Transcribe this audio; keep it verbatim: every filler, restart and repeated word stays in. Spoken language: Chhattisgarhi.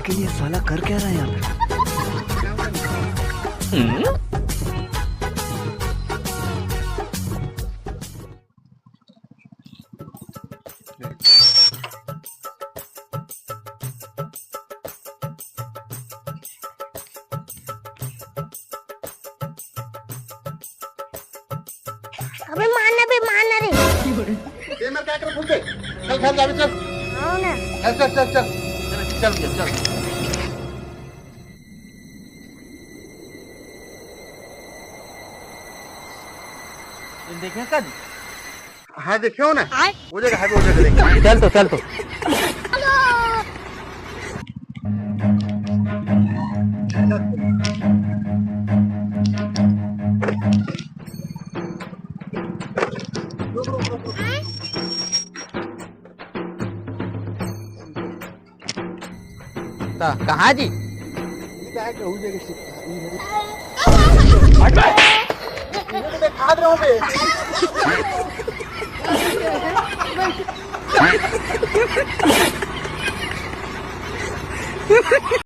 लेकिन ये साला कर क्या रहा है यहाँ पे? अबे मारना बे, मारना रे। ये मर क्या कर फुल दे। चल घर जा बे, चल। आओ ना। चल, चल, चल, चल। चल, चल, चल। ये देखे कद? हाँ, देखे हो ना? आय? वो जगह है, वो जगह देख। चल तो, चल तो। त कहाँ जी? ये तो है, कहूँ जगह से। ये है। हट बे! ये तो मैं खा रहा हूँ बे।